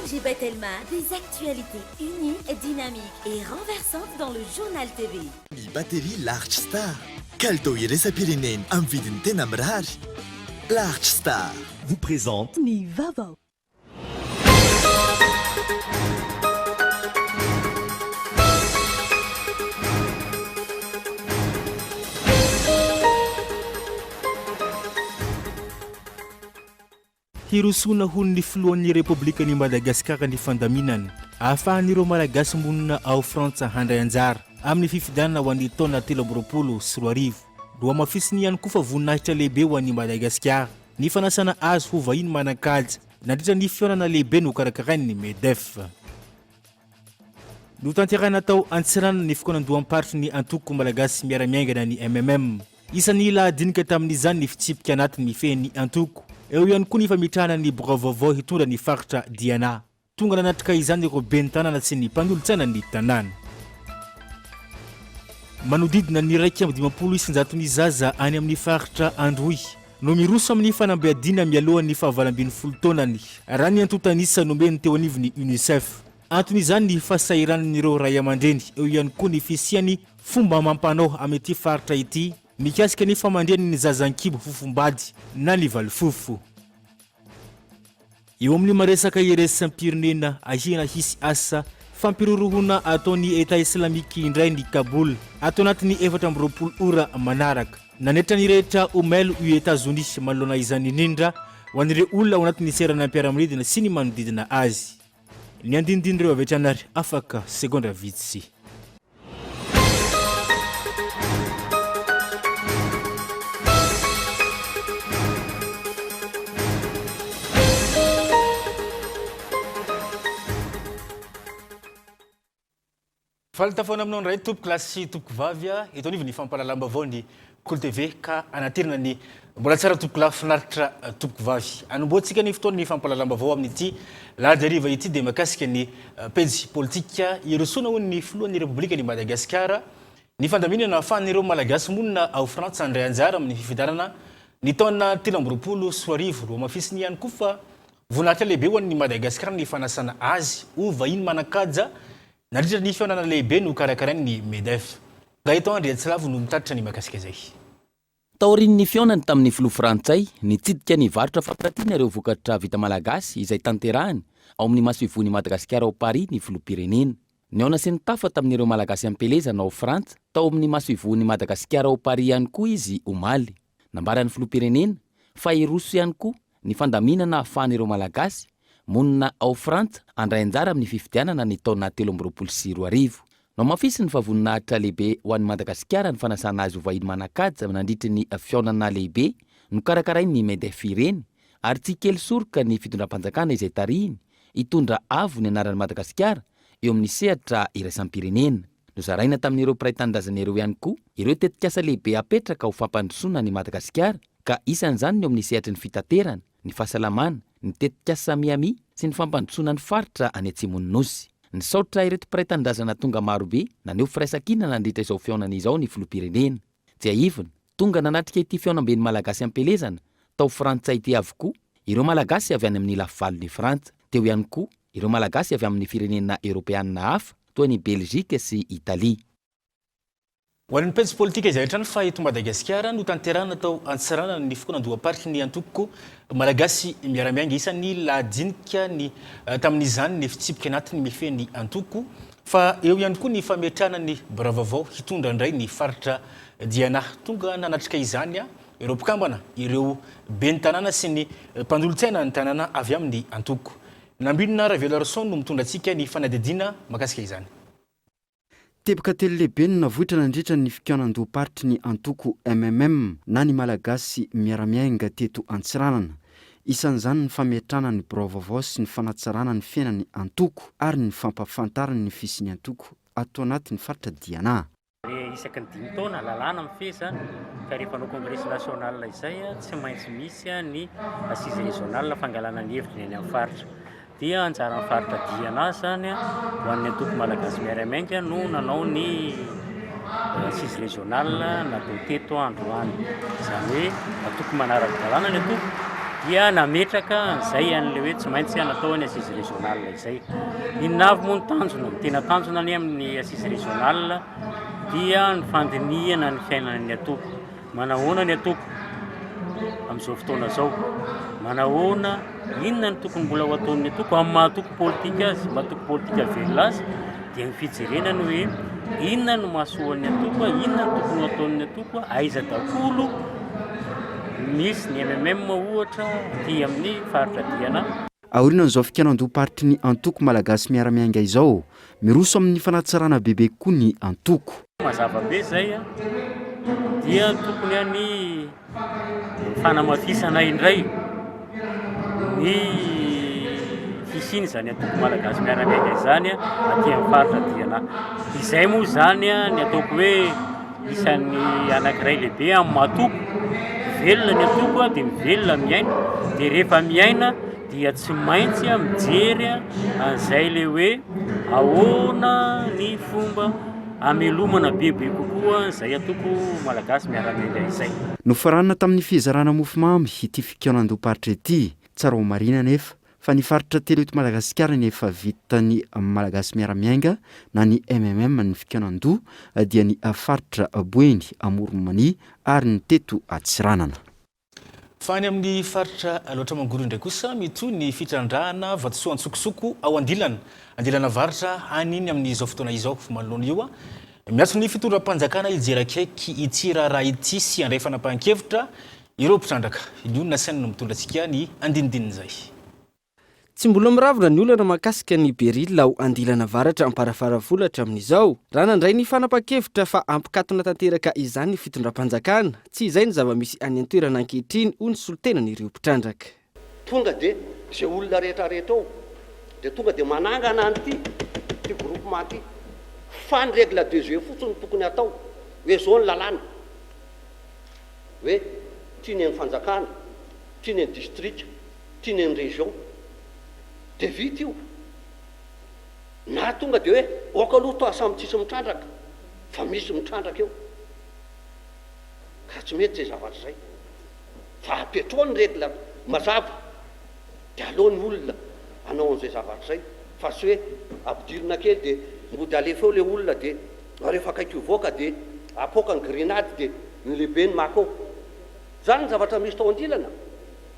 OMG Batelma, des actualités uniques, dynamiques et renversantes dans le Journal TV. Ny batterie Large Star, kalitao iraisam-pirenena amin'ny vidiny tena mirary. Large Star vous présente. Ny vaovao. Hirosoana ho ny filohan'ny Repoblikan'i Madagasikara ny fandaminana ahafahan'ireo Malagasy monina ao Frantsa handray anjara amin'ny fifidianana ho an'ny taona 2023. Nohamafisiny ihany koa fa voninahitra lehibe ho an'i Madagasikara ny fanasana azy ho vahiny manan-kaja nandritra ny fihaonana lehibe nokarakarain'ny Medef. Notanterahina tao Antsiranana ny fikaonandoham-paritry ny antoko Malagasy Miara-Miainga na ny MMM. Isan'ny lahadinika tamin'izany ny fitsipika anatiny mifehy ny antoko. Eo ihany koa ny fametrahana ny birao vaovao hitondra ny faritra Diana. Tonga nanatrika izany ireo ben'ny tanàna sy ny mpanolotsaina ny tanàna. Manodidina ny 51 isan-jaton'ny zaza any amin'ny faritra Androy no miroso amin'ny fanambadiana mialohan'ny faha-18 taonany, raha ny antontan'isa nomen'ny teo anivon'ny Unicef. Anton'izany ny fahasahiranan'ireo ray aman-dreny, eo ihany koa ny fisian'ny fomba amam-panao amin'ity faritra ity mikasika ny famandrihana ny zaza an-kibo fofombady na ny valifofo. Eo amin'ny maresaka iraisam-pirenena, ahiana hisy asa fampirorohona ataon'ny Etat Islamique indray ny Kaboul ato anatin'ny 24 ora manaraka. Nanaitra ny rehetra ho mailo i Etazonia manoloana izany indrindra ho an'ireo olona ao anatin'ny seranam-piaramanidina sy ny manodidina azy. Ny andinindin'ireo avy hatrany ary afaka segondra vitsy. Faly tafahaona aminao indray tompoko lahy sy tompoko vavy eto anivon'ny fampahalalam-baovao ny Kolo TV ka anaterana ny mbola tsara tompoko lahy finaritra tompoko vavy. Anombohantsika ny fotoan'ny fampahalalam-baovao amin'ity lahady hariva ity dia mahakasika ny pejy politika hirosoana hoy ny filohan'ny Repoblikan'i Madagasikara ny fandaminana ahafahan'ireo Malagasy monina ao Frantsa handray anjara amin'ny fifidianana ny taona 2023. Nohamafisiny ihany koa fa voninahitra lehibe ho an'i Madagasikara ny fanasana azy ho vahiny manan-kaja Nandritra ny fihaonana lehibe nokarakarain'ny Medef. Gaëtan Andriantsilavo no mitatitra ny mahakasika izay. Taorian'ny fihaonany tamin'ny filoha frantsay, nitsidika ny varotra fampirantiana ireo vokatra vita malagasy izay tanterahiny ao amin'ny masoivohon'i Madagasikara ao Paris ny filoham-pirenena. Nihaona sy nitafa tamin'ireo Malagasy am-pielezana ao Frantsa tao amin'ny masoivohon'i Madagasikara ao Paris ihany koa izy omaly. Nambaran'ny filoham-pirenena fa hiroso ihany koa ny fandaminana ahafahan'ireo Malagasy monina ao Frantsa handray anjara amin'ny fifidianana ny taona 2023. Nohamafisiny fa voninahitra lehibe ho an'i Madagasikara ny fanasana azy ho vahiny manan-kaja nandritry ny fihaonana lehibe nokarakarain'ny Medef ireny ary tsy kely soroka ny fitondram-panjakana izay tarihiny hitondra avo ny anaran'i Madagasikara eo amin'ny sehatra iraisam-pirenena. Nozaraina tamin'ireo mpiray tanindrazana ireo ihany koa ireo tetikasa lehibe hapetraka ho fampandrosoana an'i Madagasikara ka isan'izany ny eo amin'ny sehatry ny fitaterana, ny fahasalamana, ny tetikasa Miami sy ny fampandrosoana ny faritra any atsimon'ny Nosy. Nisaotra ireto mpiray tanindrazana tonga marobe naneho firaisankina nandritra izao fihaonana izao ny filoham-pirenena. Tsiahivina, tonga nanatrika ity fihaonamben'ny Malagasy am-pielezana tao Frantsa ity avokoa ireo Malagasy avy any amin'ny lafivalon'i Frantsa. Teo ihany koa ireo Malagasy avy amin'ny firenena Eoropeanina hafa toa an'i Belgique sy Italie. Ho an'ny pejy politika izay hatrany fa eto Madagasikara, notanterahina tao Antsiranana ny fokonan-doham-paritry ny antoko Malagasy Miara-Miainga. Isan'ny lahadinika ny tamin'izany ny fitsipika anatiny mifehy ny antoko fa eo ihany koa ny fametrahana ny birao vaovao hitondra indray ny faritra Diana. Tonga nanatrika izany ireo mpikambana, ireo ben'ny tanàna sy ny mpanolotsaina ny tanàna avy amin'ny antoko. Nambinina Raveloarison no mitondra antsika ny fanadihadiana mahakasika izany. Teboka telo lehibe no navoitra nandritra ny fikaonandoham-paritry ny antoko mmm na ny Malagasy Miara-Miainga teto Antsiranana. Isan'izany ny fametrahana ny birao vaovao sy ny fanatsarana ny fiainan'ny antoko ary ny fampahafantarana ny fisian'ny antoko ato anatin'ny faritra Diana. Re isaky ny dimy taona, lalàna mifehy izany, ka rehefa hanao congrès national izay, tsy maintsy misy ny assise régionale fangalana ny hevitry ny any amin'ny faritra. Dia anjaran'ny faritra Diana izany ho an'ny antoko Malagasy Miara-Miainga no nanao ny assise régionale natao teto androany. Izany hoe antoko manara-dalàna ny antoko. dia nametraka an'izay an'ilay hoe tsy maintsy natao ny assise régionale izay. Inona avy moa ny tanjona? Ny tena tanjona anie amin'ny assise régionale dia ny fandinihana ny fiainan'ny antoko. Manahoana ny antoko amin'izao fotoana izao? Manahoana, inona no tokony mbola ho ataon'ny antoko amin'ny maha antoko politika azy, maha antoko politika velona azy dia ny fijerena ny hoe inona no mahasoa ny antoko, inona no tokony ho ataon'ny antoko, aiza daholo misy ny MMM ohatra aty amin'ny faritra Diana. Aorianan'izao fikaonandoham-paritry ny antoko Malagasy Miara-Miainga izao, miroso amin'ny fanatsarana bebe kokoa ny antoko. Mazava be izay dia tokony ny fanamafisana indray ny fisiany izany antoko Malagasy Miara-Miainga izany aty amin'ny faritra Diana. Izay moa izany ny ataoko hoe isan'ny anankiray lehibe amin'ny maha antoko. Velona ny antoko dia mivelona miaina, dia rehefa miaina dia tsy maintsy mijery an'izay le hoe ahoana ny fomba hamelomana bebe kokoa izay antoko Malagasy Miara-Miainga izay. Nofaranana tamin'ny fizarana mofomamy ity fikaonandoham-paritra ity. Tsara homarihina anefa fa ny faritra telo eto Madagasikara ny efa vitan'ny Malagasy Miara-Miainga na ny MMM ny fikaonandoha dia ny faritra Boeny, Amoron'i Mania ary ny teto Antsiranana. Fa any amin'ny faritra Alaotra Mangoro indray kosa, mitohy ny fitrandrahana vatosoa antsokosoko ao Andilana, Andilana Avaratra any iny amin'izao fotoana izao. Manoloana io, miantso ny fitondram-panjakana hijery akaiky ity raharaha ity sy handray fanapahan-kevitra ireo mpitrandraka. Ny olona saina no mitondra antsika ny andinindinin'izay. Tsy mbola miravona ny olana mahakasika ny Beryl ao Andilana Avaratra Amparafaravola hatramin'izao. Raha nandray ny fanapahan-kevitra fa hampikatona tanteraka izany ny fitondram-panjakana, tsy izay ny zava-misy any an-toerana ankehitriny, hoy ny solontenan'ireo mpitrandraka. Tonga dia izay olona rehetra rehetra ao dia tonga dia manangana an'ity ity groupement ity fa ny règle de jeu fotsiny no tokony hatao hoe zao ny lalàna hoe ity ny an'ny fanjakana, ity ny an'ny distrika. Tiany ny région dia vita io. Na tonga dia hoe aoka aloha toa samy tsisy mitrandraka fa misy mitrandraka eo. Ka tsy mety izay zavatra izay. Fa apetrao ny règle mazava dia aleo ny olona hanao an'izay zavatra izay fa tsy hoe ampidirina kely dia mody alefa eo ilay olona dia rehefa akaiky hivoaka dia apoaka ny grenade dia ny lehibe no maka ao. Izany ny zavatra misy tao andilana.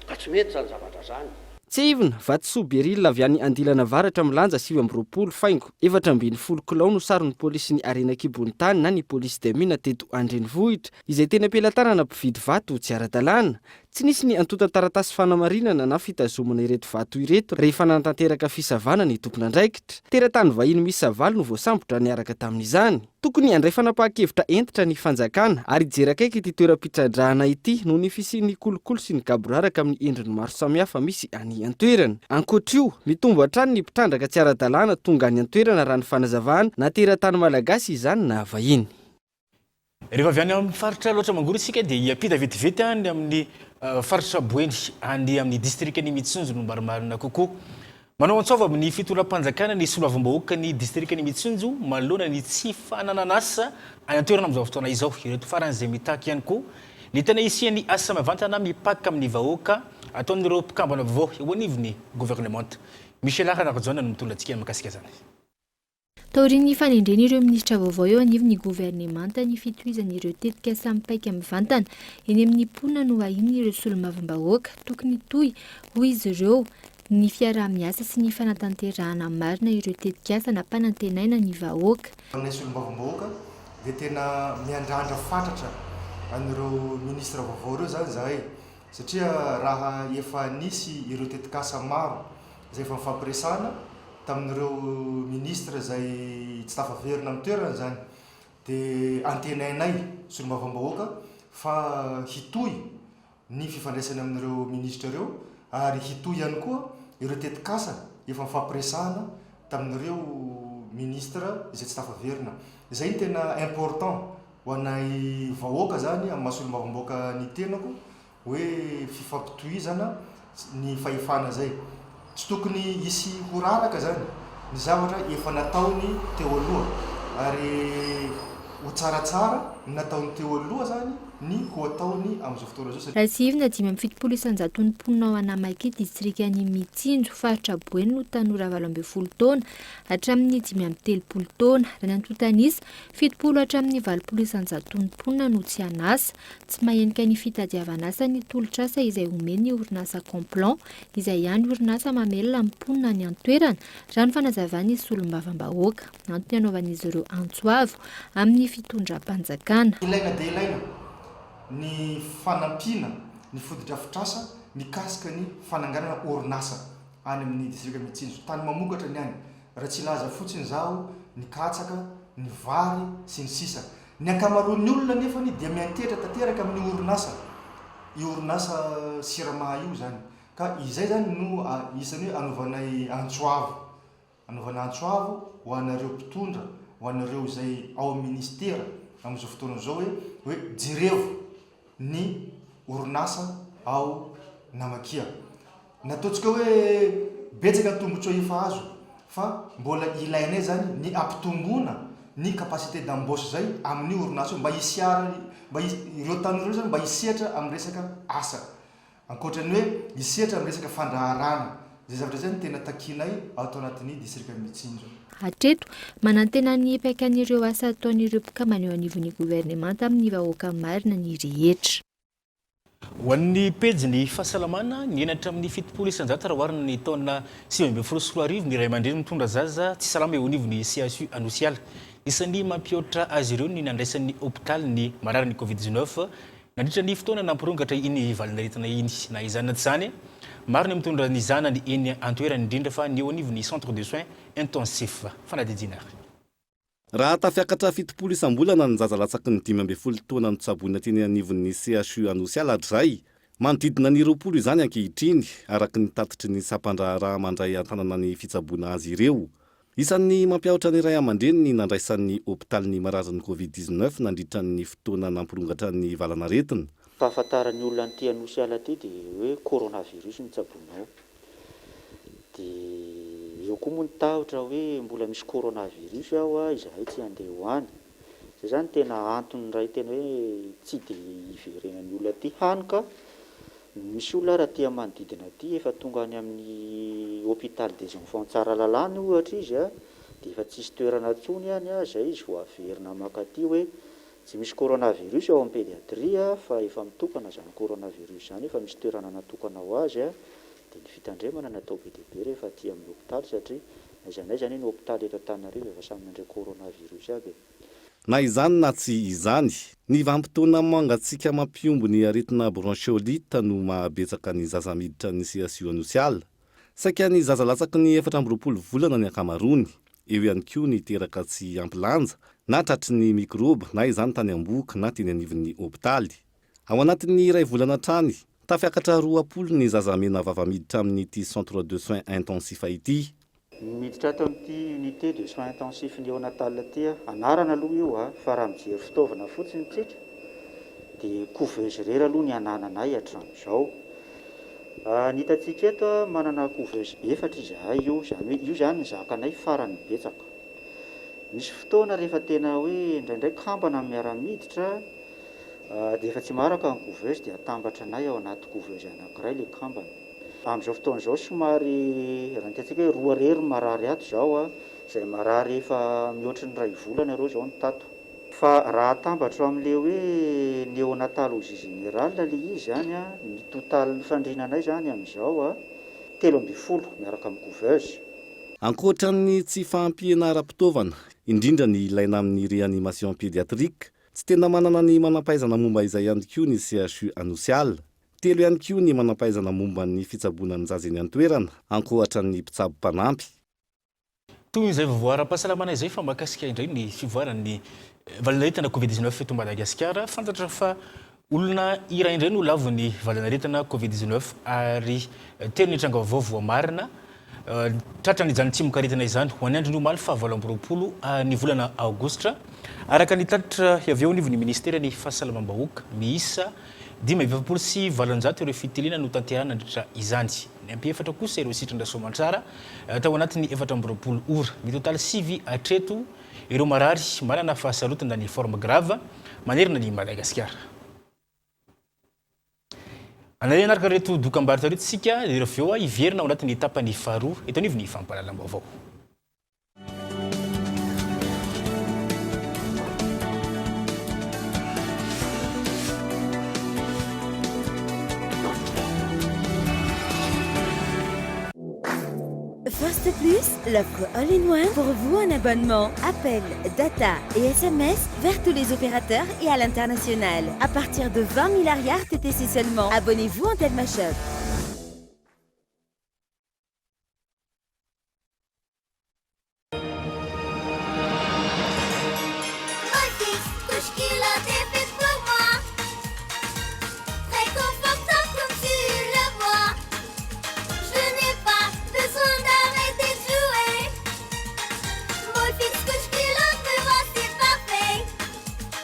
Ka tsy mety zany zavatra zany. Tsiahivina, vatosoa Beryl avy any Andilana Avaratra milanja 29 faingo 14 kilao no saron'ny polisin'ny harena an-kibon'ny tany na ny police des mines teto an-drenivohitra, izay teny am-pelatanana mpividy vato tsy ara-dalàna. Tsy nisy ny antontan-taratasy fanamarinana na fitazomana ireto vato ireto rehefa nanatanteraka fisavana ny tompon'andraikitra. Teratany vahiny miisa valo no voasambotra niaraka tamin'izany. Tokony handray fanapahan-kevitra hentitra ny fanjakana ary hijery akaiky ity toeram-pitrandrahana ity noho ny fisian'ny kolikoly sy ny gaboraraka amin'ny endriny maro samihafa misy any an-toerana. Ankoatra io, mitombo hatrany ny mpitrandraka tsy ara-dalàna tonga any an-toerana raha ny fanazavana, na teratany malagasy izany na vahiny. Rehefa avy any amin'ny faritra Alaotra Mangoro isika dia hiampita vetivety any amin'ny faritra Boeny, any amin'ny distrikan'i Mitsinjo no marimarina kokoa. Manao antso avo amin'ny fitondram-panjakana ny solombavambahoakan'ny distrikan'i Mitsinjo manoloana ny tsy fananan'asa any an-toerana amin'izao fotoana izao. Ireto farany izay mitaky ihany koa ny tena hisian'ny asa mivantana mipaka amin'ny vahoaka ataon'ireo mpikambana vaovao eo anivon'ny governemanta. Michela Ranarijaona no mitondra antsika mikasika izany. Taorian'ny fanendrena ireo minisitra vaovao eo anivon'ny governemanta ny fitohizan'ireo tetikasa mipaika mivantana eny amin'ny mponina no ahian'ireo solombavambahoaka. Tokony hitohy, hoy izy ireo, ny fiaraha-miasa sy ny fanatanterahana marina ireo tetikasa nampanantenaina ny vahoaka. Aminay solombavambahoaka dia tena miandrandra fatratra an'ireo minisitra vaovao ireo izany izahay satria raha efa nisy ireo tetikasa maro izay efa nifampiresahana tamin'ireo ministra izay tsy tafaverina amin'ny toerany izany dia antenainay solombavambahoaka fa hitohy ny fifandraisany amin'ireo ministra ireo ary hitohy ihany koa ireo tetikasa efa nifampiresahana tamin'ireo ministra izay tsy tafaverina. Izay no tena important ho anay vahoaka izany amin'ny maha solombavambahoaka ny tenako hoe fifampitohizana ny fahefana zay. Tsy tokony hisy ho raraka zany ny zavatra efa nataony teo aloha ary ho tsaratsara ny nataony teo aloha zany. ny ho ataony amin'izao fotoana izao. Raha tsiahivina, 75 isan-jaton'ny mponina ao Anamaky, distrikan'i Mitsinjo, faritra Boeny no tanora 18 taona hatramin'ny 35 taona. Raha ny antontan'isa, 70 hatramin'ny 80 isan-jaton'ny mponina no tsy an'asa. Tsy mahenika ny fitadiavan'asa ny tolotr'asa izay omen'ny orinasa Complan, izay ihany orinasa mamelona ny mponina any an-toerana, raha ny fanazavan'ny solombavambahoaka. Antony anaovan'izy ireo antso avo amin'ny fitondram-panjakana. Ilaina dia ilaina ny fanampiana ny fotodrafitrasa mikasika ny fananganana orinasa any amin'ny distrika Mitsinjo. Tany mamokatra ny any, raha tsy hilaza fotsiny izaho, ny katsaka, ny vary, sy ny sisa Ny ankamaroan'ny olona anefany dia miantehitra tanteraka amin'io orinasa, io orinasa Sirama io izany. Ka izay izany no isan'ny hoe anaovanay antso avo. Anaovana antso avo ho anareo mpitondra, ho anareo izay ao amin'ny ministera amin'izao fotoana izao hoe hoe jerevo ny orinasa ao Namakia. Nataontsika hoe betsaka ny tombontsoa efa azo fa mbola ilainay izany ny hampitomboana ny capacité d'embauche izay amin'io orinasa io mba hisiara mba ireo tanora ireo izany mba hisehatra amin'ny resaka asa. Ankoatra ny hoe hisehatra amin'ny resaka fandraharahana, izay zavatra izay no tena takianay ato anatin'ny distrikan'i Mitsinjo. Hatreto, manantena ny hipaikan'ireo asa ataon'ireo mpikambana eo anivon'ny governemanta amin'ny vahoaka marina ny rehetra. Ho an'ny pejin'ny fahasalamana, nihena hatramin'ny 70% raha oharina ny taona 2019 ny ray aman-dreny mitondra zaza tsy salama eo anivon'ny CHU Anosiala. Isan'ny mampihoatra azy ireo ny nandraisan'ny hopitaly ny mararin'ny Covid 19 Nandritra ny fotoana nampirongatra iny valin'aretina iny. Na izany na tsy izany, maro ny mitondra ny zanany eny an-toerana, indrindra fa ny eo anivon'ny centre de soins intensifs. Fanadihadiana ary. Raha tafiakatra 70 isam-bolana ny zaza latsaky ny 15 taona notsaboina teny anivon'ny CHU Anosiala hatrizay, manodidina ny 20 izany ankehitriny, araka ny tatitry ny sampandraharaha mandray an-tanana ny fitsaboana azy ireo. Isan'ny mampiahotra ny ray aman-dreny ny nandraisan'ny hopitaly ny mararin'ny Covid 19 nandritra ny fotoana nampirongatra ny valan'aretina. Fahafantaran'ny olona an'ity Anosiala ity dia hoe coronavirus no tsaboina ao. Dia eo koa moa ny tahotra hoe mbola misy coronavirus ao, izahay tsy handeha ho any. Izay izany tena antony iray tena hoe tsy dia hiverenan'ny olona aty. Hany ka Misy olona ary aty amin'ny manodidina aty efa tonga any amin'ny hôpital des enfants Tsaralalàna ohatra izy a, dia efa tsisy toerana intsony any a, izay izy vao averina mankaty hoe tsy misy coronavirus ao amin'ny pédiatrie fa efa mitokana izany coronavirus izany, efa misy toerana natokana ho azy a, dia ny fitandremana no atao be dia be rehefa aty amin'ny hôpitaly satria n'aiza n'aiza anie ny hôpitaly eto Antananarivo efa samy nandre coronavirus aby e. Na izany na tsy izany, ny vanim-potoana mangatsiaka mampihombo ny aretina bronchiolite no mahabetsaka ny zaza miditra ny CHU Anosiala. Saika ny zaza latsaky ny 24 volana ny ankamaroany. Eo ihany koa ny teraka tsy ampy lanja, na tratry ny mikraoba, na izany tany am-bohoka na teny anivon'ny hopitaly. Ao anatin'ny iray volana hatrany, tafiakatra 20 ny zaza menavava miditra amin'ity centre de soins intensifs ity. Miditra ato amin'ity unité de soins intensifs néonatal ity aho. Anarana aloha io a, fa raha mijery fitaovana fotsiny tsika dia couveuse irery aloha ny anananay hatramin'izao. Ny hitantsika eto a, manana couveuse efatra izahay io, izany hoe io izany ny zakanay farany betsaka. Misy fotoana rehefa tena hoe indraindray kambana no miara-miditra dia efa tsy maharaka ny couveuse dia atambatranay ao anaty couveuse anankiray ilay kambana. Amin'izao fotoana izao somary raha ny tiantsika hoe roa irery ny marary ato izao a, izay marary efa mihoatry ny iray volana ireo izao no tato. Fa raha atambatro amin'ilay hoe néonatalogie générale ilay izy izany a, ny total-n'ny fandrinanay izany amin'izao a, 13 miaraka amin'ny couveuse. Ankoatra ny tsy fahampiana ara-pitaovana, indrindra ny ilaina amin'ny réanimation pédiatrique, tsy tena manana ny manampahaizana momba izay ihany koa ny CHU Anosiala. Telo ihany koa ny manampahaizana momba ny fitsaboana ny zaza eny an-toerana, ankoatra ny mpitsabo mpanampy. Toy izay vaovao ara-pahasalamana izay fa mahakasika indray ny fivoaran'ny valanaretina Covid 19 eto Madagasikara. Fantatra fa olona iray indray no lavon'ny valanaretina Covid 19 ary telo ny tranga vaovao voamarina. Tratran'izany tsimokaretina izany ho an'ny andron'ny omaly faha 28 ny volana aogositra, araka ny tatitra avy eo anivon'ny ministeran'ny fahasalamam-bahoaka. Miisa 845 ireo fitiliana notanterahina nandritra izany. Niampy efatra kosa ireo sitran-dRasoamantsara tao anatin'ny 24 ora. Mitotaly sivy hatreto ireo marary manana fahasarotana ny forme grave manerana an'i Madagasikara. Andeha hanaraka ireto dokambarotra ireto isika dia avy eo hiverina ao anatin'ny tapany faharoa eto anivon'ny fampahalalam-baovao. First Plus, l'offre all-in-one pour vous en abonnement, appel, data et SMS vers tous les opérateurs et à l'international. À partir de 20 000 ariary TTC seulement. Abonnez-vous en Telma Shop.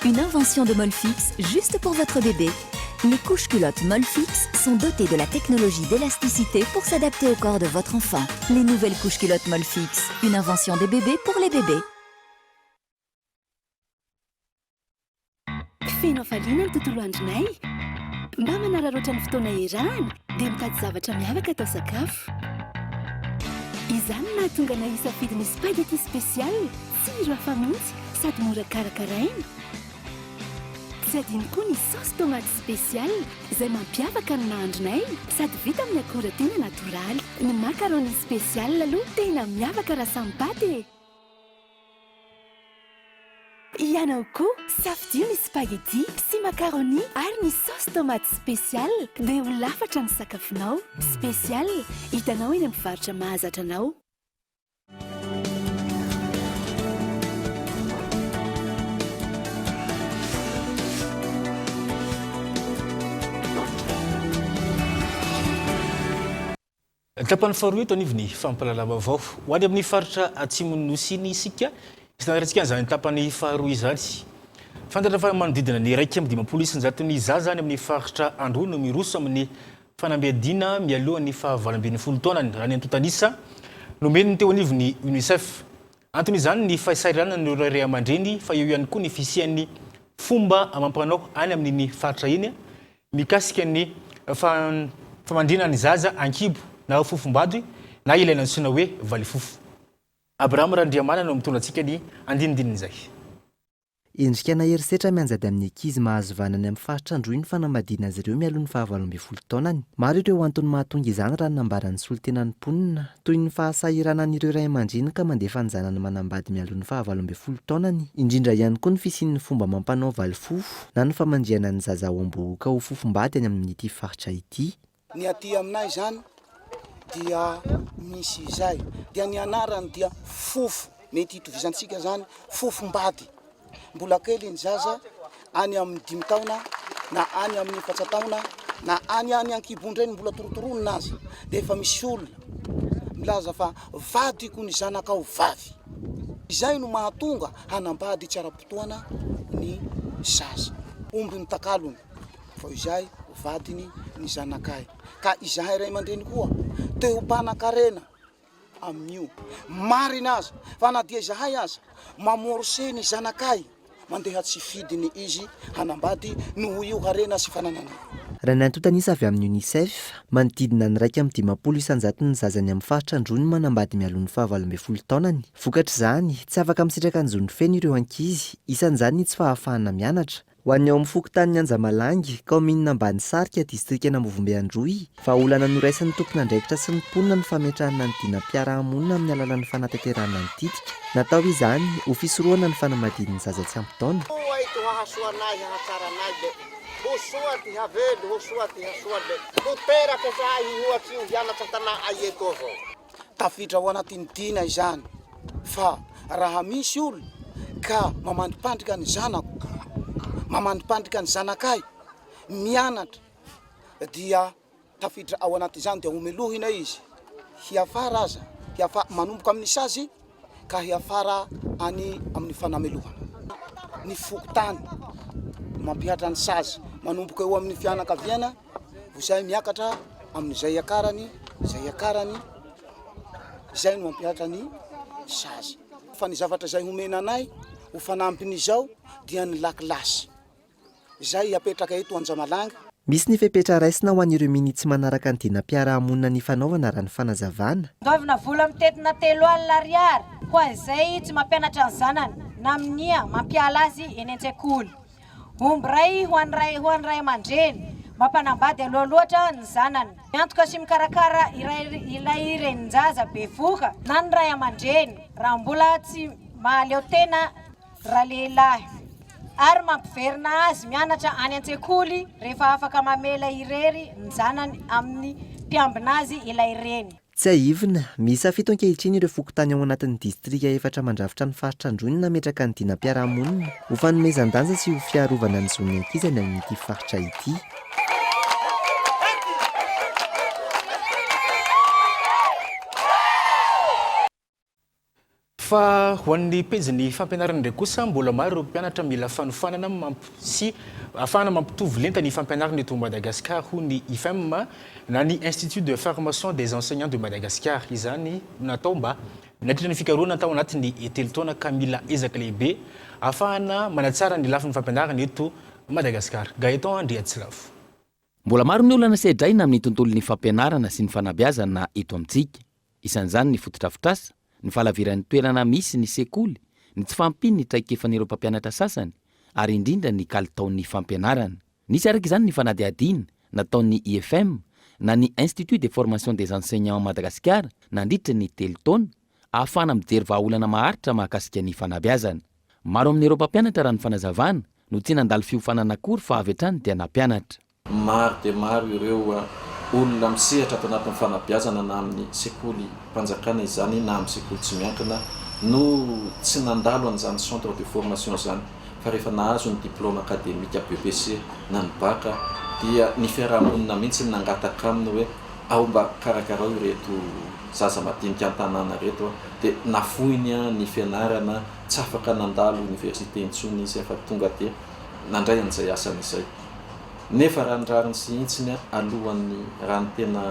Une invention de Molfix juste pour votre bébé. Les couches culottes Molfix sont dotées de la technologie d'élasticité pour s'adapter au corps de votre enfant. Les nouvelles couches culottes Molfix, une invention des bébés pour les bébés. Feno hafaliana ny tontolo andronay. Mba manararaotra ny fotoana iarahana dia mitady zavatra miavaka atao sakafo. Izany no nahatonga anay hisafidy ny spaghetti spécial, tsiro hafa mihitsy sady mora karakaraina. Tsy adino koa ny saosy tomate spécial izay mampiavaka ny nahandronay sady vita amin'ny akora tena natoraly. Ny macaroni spécial aloha tena miavaka raha samy paty e! Ianao koa, safidio ny spaghetti sy macaroni ary ny saosy tomate spécial dia ho lafatra ny sakafonao. Spécial, hitanao eny amin'ny mpivarotra mahazatra anao. Tapany faharoa eto anivon'ny fampahalalam-baovao. Ho any amin'ny faritra atsimon'ny Nosy iny isika, hitantarantsika an'izany tapany faharoa izany. Fantatra fa manodidina ny 51 isan-jaton'ny zaza any amin'ny faritra Androy no miroso amin'ny fanambadiana mialohan'ny faha 18 taonany, raha ny antontan'isa nomen'ny teo anivon'ny Unicef. Anton'izany ny fahasahiranan'ireo ray aman-dreny fa eo ihany koa ny fisian'ny fomba amam-panao any amin'iny faritra iny mikasika ny famandrihana ny zaza an-kibo na fofombady na ilay nantsoina hoe valifofo. Abraham Randriamanana no mitondra antsika ny andinindinin'izay. Endrika na herisetra mianjady amin'ny ankizy mahazo vahana any amin'ny faritra Androy ny fanambadiana azy ireo mialoha ny faha-18 taonany. Maro ireo antony mahatonga izany raha ny nambaran'ny solontenan'ny mponina, toy ny fahasahiranan'ireo ray aman-dreny ka mandefa ny zanany manambady mialoha ny faha-18 taonany, indrindra ihany koa ny fisian'ny fomba amam-panao valifofo na ny famandrihana ny zaza ao am-bohoka ho fofombady any amin'ity faritra ity. Ny aty aminay izany dia misy izay, dia ny anarany dia fofo, mety hitovizantsika izany, fofombady. Mbola kely ny zaza, any amin'ny dimy taona na any amin'ny efatsa taona na any any ankibon-dreny mbola torotoronina aza dia efa misy olona milaza fa vadiko ny zanakao vavy. Izay no mahatonga hanambady tsy ara-potoana ny zaza. Omby ny takalony vao izay vadiny ny zanakay. Ka izahay ray aman-dreny koa te ho mpanan-karena amin'io. Marina aza fa na dia izahay aza mamorse ny zanakay mandeha tsy fidiny izy hanambady noho io harena sy fananana io. Raha ny antontan'isa avy amin'ny Unicef, manodidina ny 51 isan-jaton'ny zaza any amin'ny faritra Androy no manambady mialoha ny faha-18 taonany. Vokatr'izany, tsy afaka misitraka ny zony feno ireo ankizy, isan'izany ny tsy fahafahana mianatra, Ho an'ny ao amin'ny fokontanin'i Anjamalangy, kaominina Ambanisarika, distrikan'Ambovombe Androy, vahaolana noraisin'ny tompon'andraikitra sy ny mponina ny fametrahana ny dinam-piarahamonina amin'ny alalan'ny fanatanterahana ny titika. Natao izany ho fisorohana ny fanambadian'ny zaza tsy ampy taona. Soa ito hahasoa anay hahatsara anay le ho soa ty havelo ho soa ty hasoa le ho teraka zahay hihoatsy io hianatra an-tanà ay eto avao. Tafiditra ao anatin'ny dina izany fa raha misy olona ka mamandripandrika ny zanako, mamandripandrika ny zanakay mianatra dia tafiditra ao anatin'izany dia homelohina izy, hiafara aza, hiafa- manomboka amin'ny sazy ka hiafara any amin'ny fanamelohana. Ny fokontany mampihatra ny sazy manomboka eo amin'ny fianakaviana Izay miakatra amin'izay iakarany, izay iakarany, izay no hampihatra ny sazy. Fa ny zavatra izay homena anay ho fanampin'izao dia ny lakilasy izay apetraka eto Anjamalanga. Misy ny fepetra raisina ho an'ireo minia tsy manaraka ny dinam-piarahamonina nifanaovana raha ny fanazavana. Andoavina vola mitentina 30 ariary ho an'izay tsy mampianatra ny zanany na minia mampiala azy eny an-tsekoly. Omby iray ho an'ny ray ho an'ny ray aman-dreny mampanambady aloha loatra ny zanany. Miantoka sy mikarakara iray ilay renin-jaza bevohoka na ny ray aman-dreny raha mbola tsy mahaleo tena ralehilahy ary mampiverina azy mianatra any an-tsekoly rehefa afaka mamela irery ny zanany amin'ny mpiambina azy ilay reny. Tsiahivina, miisa fito ankehitriny ireo fokontany ao anatin'ny distrika efatra mandrafitra ny faritra Androy no nametraka ny dinam-piarahamonina ho fanomezan-danja sy ho fiarovana ny zon'ny ankizy any amin'ity faritra ity. Fa ho an'ny pejin'ny fampianarana indray kosa, mbola maro ireo mpianatra mila fanofanana sy ahafahana mampitovy lenta ny fampianarana eto Madagasikara, hoy ny IFEM na ny Institut de Formation des Enseignants de Madagascar. Izany no natao mba nandritra ny fikarohana tao anatin'ny telo taona ka mila ezaka lehibe ahafahana manatsara ny lafiny fampianarana eto Madagasikara. Gaëtan Andriatsilavo. Mbola maro ny olana sedraina amin'ny tontolon'ny fampianarana sy ny fanabeazana eto amintsika. Isan'izany ny fotodrafitrasa, ny fahalaviran'ny toerana misy ny sekoly, ny tsy fahampian'ny traikefan'ireo mpampianatra sasany, ary indrindra ny kalitaon'ny fampianarana. Nisy araka izany ny fanadihadiana nataon'ny IFM na ny Institut de Formation des Enseignants Madagasikara nandritra ny telo taona, ahafahana mijery vahaolana maharitra mahakasika ny fanabeazana. Maro amin'ireo mpampianatra raha ny fanazavana no tsy nandalo fiofanana akory fa avy hatrany dia nampianatra. Maro dia maro ireo olona misehatra ato anatin'ny fanabeazana na amin'ny sekolim-panjakana izany na amin'ny sekoly tsy miankina no tsy nandalo an'izany centre de formation izany fa rehefa nahazo ny diplôme académique BEPC na ny bac dia ny fiaraha-monina mihitsy no nangataka aminy hoe ao mba karakarao ireto zaza madinika an-tanàna ireto dia nafoiny ny fianarana tsy afaka nandalo université intsony izy fa tonga dia nandray an'izay asany izay. Nefa raha ny rariny sy hintsiny alohan'ny raha ny tena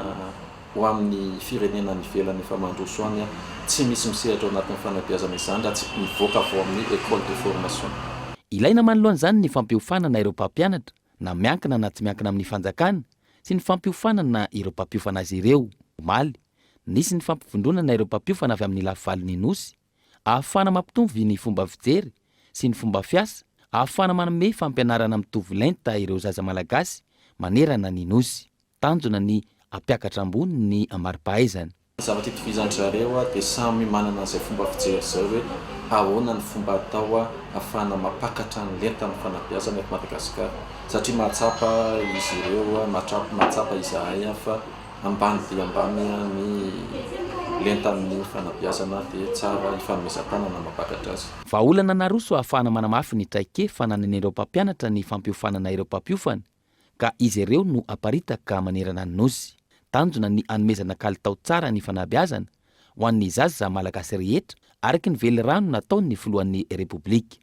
ho amin'ny firenena any ivelany efa mandroso any, tsy misy misehatra ao anatin'ny fanabeazana izany raha tsy mivoaka avy ao amin'ny école de formation. Ilaina manoloana izany ny fampiofanana ireo mpampianatra na miankina na tsy miankina amin'ny fanjakana sy ny fampiofanana ireo mpampiofana azy ireo. Omaly, nisy ny fampivondronana ireo mpampiofana avy amin'ny lafivalon'ny Nosy ahafahana mampitovy ny fomba fijery sy ny fomba fiasa, ahafahana manome fampianarana mitovy lenta ireo zaza malagasy manerana ny Nosy. Tanjona ny hampiakatra ambony ny mari-pahaizana. Ny zavatra itovizan-dry zareo dia samy manana an'izay fomba fijery izay hoe ahoana ny fomba atao ahafahana mampakatra ny lentan'ny fanabeazana eto Madagasikara satria mahatsapa izy ireo, mahatsapa izahay fa Ambany dia ambany ny lentan'ny fanabeazana dia tsara ifanomezan-tanana mampakatra azy. Vahaolana naroso ahafahana manamafy ny traikefa ananan'ireo mpampianatra ny fampiofanana ireo mpampiofana ka izy ireo no aparitaka manerana ny Nosy. Tanjona ny hanomezana kalitao tsara ny fanabeazana ho an'ny zaza malagasy rehetra araka ny velirano nataon'ny filohan'ny Repoblika.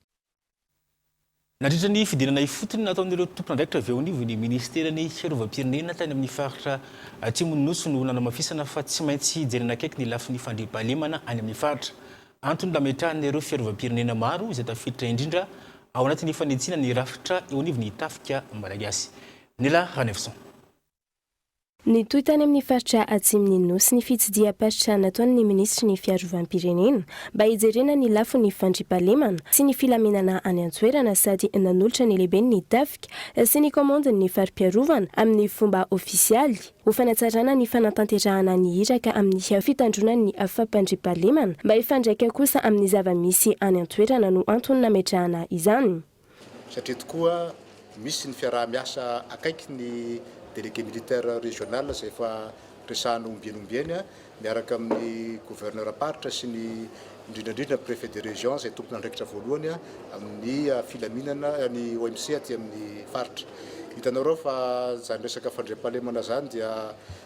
Nandritra ny fidinana ifotony nataon'ireo tompon'andraikitra avy eo anivon'ny minisiteran'ny fiarovam-pirenena tany amin'ny faritra Atsimon'ny Nosy no nanamafisana fa tsy maintsy jerena akaiky ny lafiny fandriampahalemana any amin'ny faritra. Antony nametrahana ireo fiarovam-pirenena maro izay tafiditra indrindra ao anatin'ny fanitsiana ny rafitra eo anivon'ny tafika malagasy. Nila Ranaivoson. Nitohy tany amin'ny faritra atsimon'ny Nosy ny fitsidiham-paritra nataon'ny minisitry ny Fiarovam-pirenena mba hijerena ny lafiny fandriampahalemana sy ny filaminana any an-toerana sady nanolotra ny lehiben'ny tafika sy ny kaomandin'ny fari-piarovana amin'ny fomba ofisialy ho fanatsarana ny fanatanterahana ny iraka amin'ny fitandroana ny fampandriampahalemana mba hifandraika kosa amin'ny zava-misy any an-toerana no antony nametrahana izany. Satria tokoa misy ny fiaraha-miasa akaiky ny délégué militaire régional izay efa resahana ombieny ombieny miaraka amin'ny gouverneur-paritra sy ny indrindra indrindra ny préfet de région izay tompon'andraikitra voalohany amin'ny filaminana ny OMC aty amin'ny faritra. Hitanareo fa izany resaka fandriampahalemana izany dia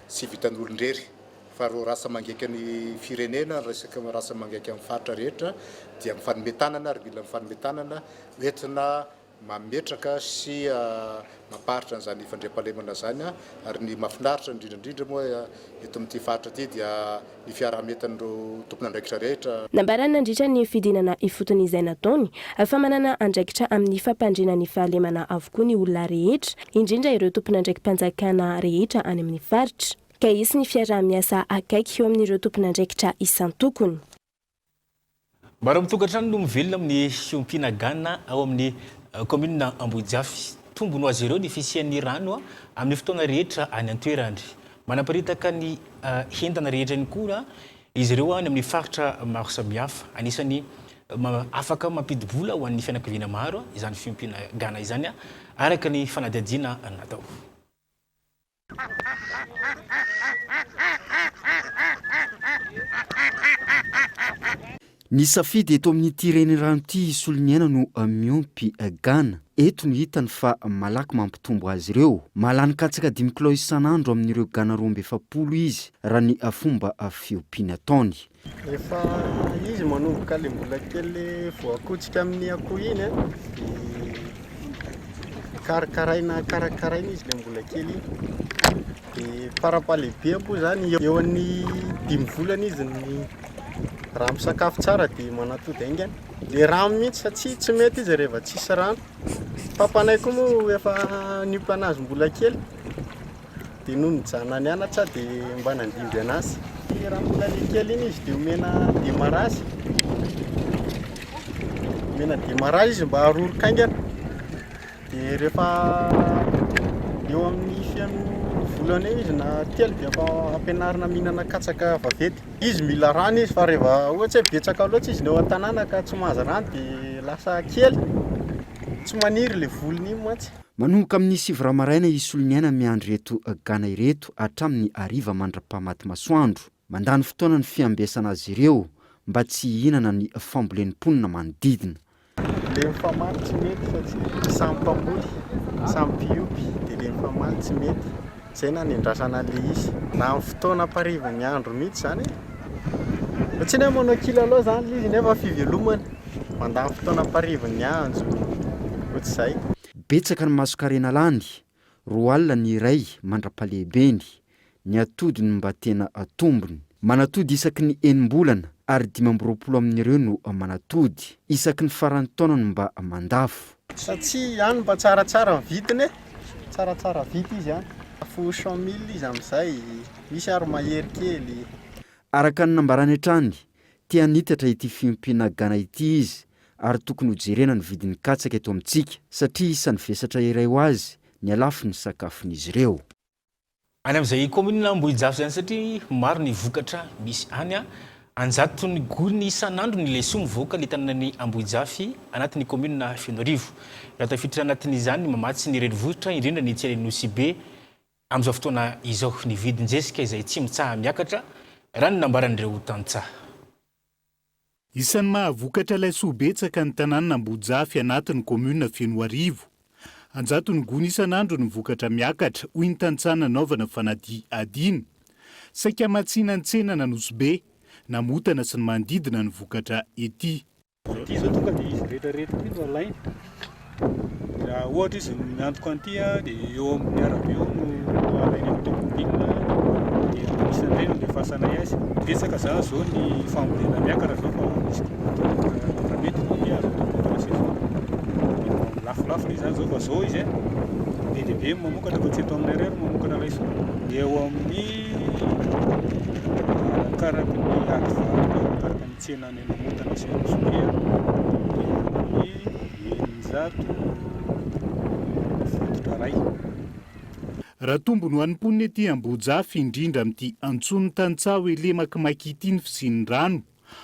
tsy vitan'olon-drery fa ireo rasa mangaika ny firenena, ny resaka rasa mangaika amin'ny faritra rehetra dia mifanome tanana ary mila mifanome tanana entina. mametraka sy mampaharitra an'izany fandriampahalemana izany ary ny mahafinaritra indrindra indrindra moa eto amin'ity faritra ity dia ny fiaraha-mientan'ireo tompon'andraikitra rehetra. Nambarany nandritra ny fidinana ifotony izay nataony fa manana andraikitra amin'ny fampandriana ny fahalemana avokoa ny olona rehetra, indrindra ireo tompon'andraiki-panjakana rehetra any amin'ny faritra, ka hisy ny fiaraha-miasa akaiky eo amin'ireo tompon'andraikitra isan-tokony. Maro amin'ny tokantrano no mivelona amin'ny fiompiana gana ao amin'ny kaominina Ambohijafy. Tombony ho azy ireo ny fisian'ny rano amin'ny fotoana rehetra any an-toerana. Manaparitaka ny entana rehetra ihany koa izy ireo any amin'ny faritra maro samihafa. Anisan'ny afaka mampidi-bola ho an'ny fianakaviana maro izany fiompiana gana izany, araka ny fanadihadiana natao. Ny safidy eto amin'ity renirano ity i Soloniaina no miompy gana. Eto no hitany fa malaky mampitombo azy ireo. Mahalany katsaka dimy kilao isan'andro amin'ireo gana 42 izy raha ny fomba fiompiany ataony. Efa izy manomboka le mbola kely le voakotsika amin'ny akoho iny a, de karakaraina karakaraina izy le mbola kely iny, de farampahalehibe moa zany eo amin'ny dimy volana izy ny raha misakafo tsara de manatody haingana, le rano mihitsy satria tsy mety izy rehefa tsisy rano, papanay koa moa efa niompy anazy mbola kely. Dia nony nijanona nianatra aho dia mba nandimby anazy. Raha mbola le kely iny izy dia omena démarrage. Omena démarrage izy mba haroroka haingana. Dia rehefa eo amin'ny feno volana eo izy na telo dia efa ampianarina mihinana katsaka vaventy. Izy mila rano izy fa rehefa ohatsy hoe betsaka loatra izy ny eo an-tanàna ka tsy mahazo rano dia lasa kely. Tsy maniry ilay volony iny mantsy. Manomboka amin'ny sivy ora maraina i Soloniaina miandry ireto gana ireto hatramin'ny hariva mandra-pahamaty masoandro. Mandany fotoana ny fiambesana azy ireo mba tsy hihinana ny fambolen'ny mponina manodidina. Le mifamaly tsy mety satria samy mpamboly, samy mpiompy dia le mifamaly tsy mety. Zay nanendrasana an'le izy. Na amin'ny fotoana amparivan'ny andro mihitsy zany e. Fa tsy ny hoe manao kilalao zany le izy nefa fivelomana. Mandany fotoana amparivan'ny andro, ohatr'izay. Betsaka ny masonkarena lany, 20 ny iray mandra-pahalehibeny, ny atody no mba tena tombony. Manatody isaky ny enim-bolana ary 25 amin'ireo no manatody. Isaky ny faran'ny taona no mba mandafo. Satria any mba tsaratsara ny vidiny e! Tsaratsara vidy izy any. Lafo cent mille izy amin'izay, misy ary mahery kely. Araka ny nambarany hatrany, te hanitatra ity fiompiana gana ity izy ary tokony hojerena ny vidin'ny katsaka eto amintsika satria isan'ny vesatra iray ho azy ny halafon'ny sakafon'izy ireo. Any amin'izay kaominina Ambohijafy izany satria maro ny vokatra misy any. An-jatony gony isan'andro ny laisoa mivoaka ny tanànan'i Ambohijafy anatin'ny kaominina Fenoarivo. Raha tafiditra anatin'izany ny mamatsy ny renivohitra, indrindra ny tsenan'i Nosibe amin'izao fotoana izao. Ny vidin-jezika izay tsy mitsaha-miakatra, raha ny nambaran'ireo tantsaha. Isan'ny mahavokatra laisoa betsaka ny tanàna Ambohijafy anatin'ny kaominina Fenoarivo. An-jatony gony isan'andro ny vokatra miakatra, hoy ny tantsaha nanaovana fanadihadiana. Saika hamatsiana ny tsenan'Anosibe, Namotana sy ny manodidina ny vokatra ety. Ity izao tonga dia izy rehetra rehetra ity no alainy. Raha ohatra izy miantoka an'ity dia eo amin'ny arabe eo no alainy amin'ny tomobile dia misy an'ireny no andefasanay azy. Betsaka izany izao ny fambolena miakatra izao fa misy raha mety moa dia azo atao contre saison. Dia lafolafo ilay izany izao fa izao izy be dia be ny mamokatra fa tsy eto aminay irery no mamokatra laisoa. Eo amin'ny arakaraky ny ady varotra, arakaraka ny tsena any Namotana sy Anosibe dia eo amin'ny 600 fototra iray. Raha tombony ho an'ny mponina ety Ambohijafy, indrindra amin'ity antsoin'ny tantsaha hoe lemaky maiky ity ny fisian'ny rano,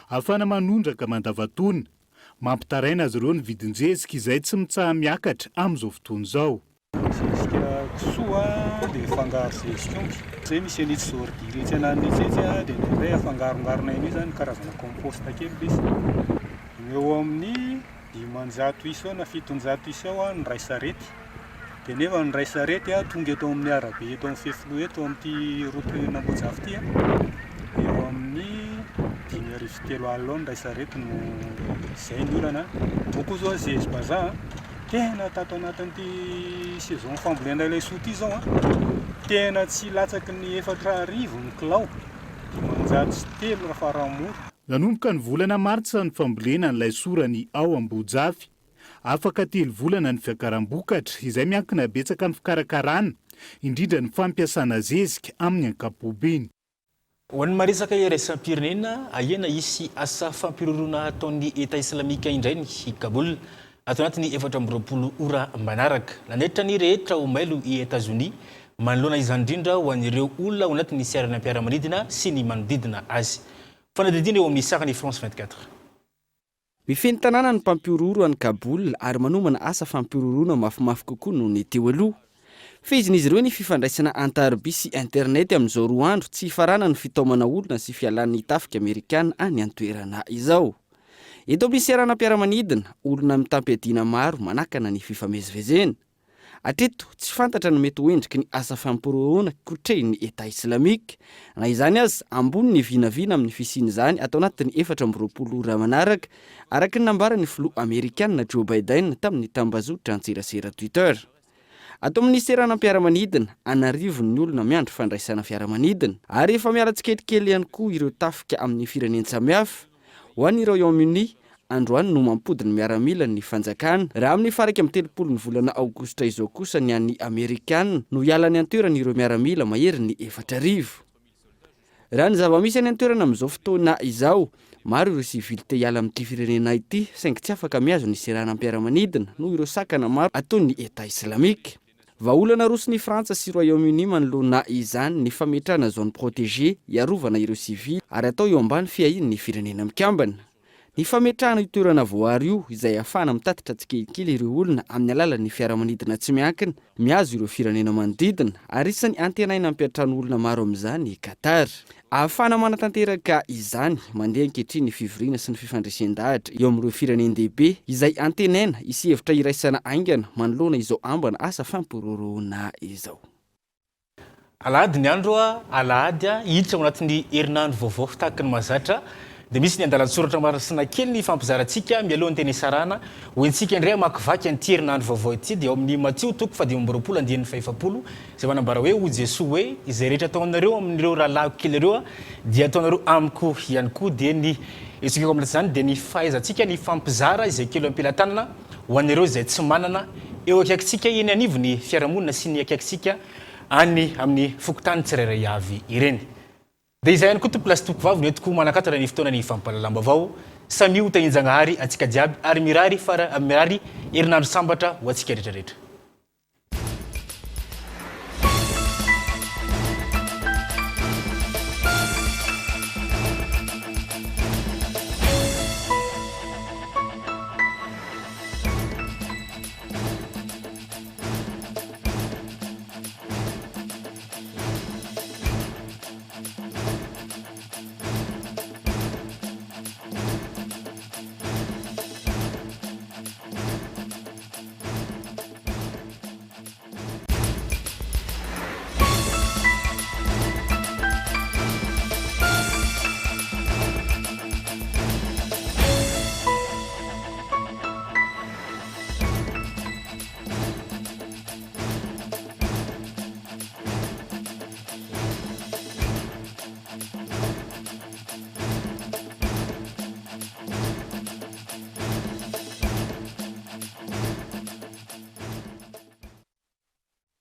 ahafahana manondraka mandavantaona. Mampitaraina azy ireo ny vidin-jezika izay tsy mitsaha-miakatra amin'izao fotoana izao. Zezika kisoa dia afangaro zezik'omby. Zay misy an'itsy ordure etsy ananiny etsy etsy dia indraindray afangarongaronay an'io zany karazana compost kely ilay izy. Eo amin'ny 500 isa eo na 700 isa eo ny iray sarety. Dia nefa ny iray sarety tonga eto amin'ny arabe eto amin'ny fefiloha eto amin'ity route Ambohijafy ity eo amin'ny 3000 eo ny iray sarety no izay ny olana. Moa koa zao zezi-bazaha. Tena tato anatin'ity saison fambolena laisoa ity izao an, tena tsy latsaky ny 4000 ny kilao, 503 raha farany mora. Nanomboka ny volana martsa ny fambolena ny laisoa raha ny ao Ambohijafy. Afaka telo volana ny fiakaram-bokatra, izay miankina betsaka amin'ny fikarakarana, indrindra ny fampiasana zezika amin'ny ankapobeny. Ho an'ny maresaka iraisam-pirenena, ahiana hisy asa fampihorohoroana hataon'ny Eta Islamika indray ny Kaboul ato anatin'ny 24 ora manaraka. Nanaitra ny rehetra ho mailo i Etazonia manoloana izany indrindra ho an'ireo olona ao anatin'ny seranam-piaramanidina sy ny manodidina azy. Fanadihadiana eo amin'ny sarin'ny France 24. Mifehy ny tanàna ny mpampihorohoro any Kaboul ary manomana asa fampihorohoroana mafimafy kokoa noho ny teo aloha. Fehezin'izy ireo ny fifandraisana an-tariby sy internet amin'izao roa andro tsy hifaranan'ny fitaomana olona sy fialan'ny tafika amerikana any an-toerana izao. Eto amin'ny seranam-piaramanidina, olona mitam-piadiana maro manakana ny fifamezivezena. Hatreto, tsy fantatra ny mety ho endriky ny asa fampihorohoroana kotrehin'ny Etat Islamique. Na izany aza, ambony ny vinavina amin'ny fisian'izany ato anatin'ny 24 ora manaraka, araka ny nambaran'ny filoha amerikana Joe Biden tamin'ny tambazotran-tserasera Twitter. Ato amin'ny seranam-piaramanidina, an'arivony ny olona miandry fandraisana fiaramanidina. Ary efa miala tsikelikely ihany koa ireo tafika amin'ny firenen-tsamihafa. Ho an'i Royaume-Uni, androany no mampody ny miaramilany ny fanjakana, raha amin'ny faha 31 ny volana aogositra izao kosa ny an'ny Amerikana no hiala any an-toerana ireo miaramila maherin'ny 4000. Raha ny zava-misy any an-toerana amin'izao fotoana izao, maro ireo sivily te hiala amin'ity firenena ity saingy tsy afaka mihazo ny seranam-piaramanidina noho ireo sakana maro ataon'ny Etat Islamique. Vahaolana aroson'i Frantsa sy Royaume-Uni manoloana izany ny fametrahana zone protégée hiarovana ireo sivily ary atao eo ambany fiahian'ny Firenena Mikambana. Ny fametrahana io toerana voaaro io izay ahafahana mitatitra tsikelikely ireo olona amin'ny alalan'ny fiaramanidina tsy miankina mihazo ireo firenena manodidina ary isan'ny antenaina hampiantrano olona maro amin'izany i Qatar. Ahafahana manatanteraka izany, mandeha ankehitriny ny fivoriana sy ny fifandresen-dahatra eo amin'ireo firenen-dehibe, izay antenaina hisy hevitra iraisana haingana manoloana izao ambana asa fampiroroana izao. Alahady ny andro, alahady, hiditra ao anatin'ny herinandro vaovao tahaka ny mahazatra dia misy ny andalan-tsoratra marasina kely ny hifampizarantsika mialoha ny teny hisarahana. Ho entintsika indray hamakivaky an'ity herinandro vaovao ity dia ao amin'ny Matio toko fahadimy amby roapolo andininy fahefapolo Izay manambara hoe, Hoy Jesoa hoe, Izay rehetra ataonareo amin'ireo rahalahiko kely ireo dia ataonareo amiko ihany koa. Dia ny hetsika amin'izany dia ny fahaizantsika ny hifampizara izay kely eo am-pelatanana ho an'ireo izay tsy manana eo akaikintsika eny anivon'ny fiarahamonina sy ny akaikintsika any amin'ny fokontany tsirairay avy ireny. Dia izay ihany koa tompokolahy sy tompokovavy no entiko manakatona ny fotoana ny fampahalalam-baovao. Samia ho tahian-Jagnahary antsika jiaby ary mirary fara mirary herinandro sambatra ho antsika rehetra rehetra.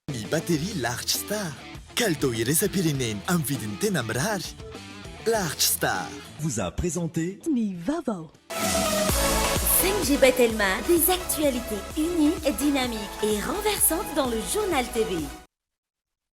Ny batterie Large Star. Kalitao iraisam-pirenena amin'ny vidiny tena mirary. Large Star. Vous a présenté. Ny vaovao. 5G by Telma, des actualités uniques, dynamiques et renversantes dans le journal TV.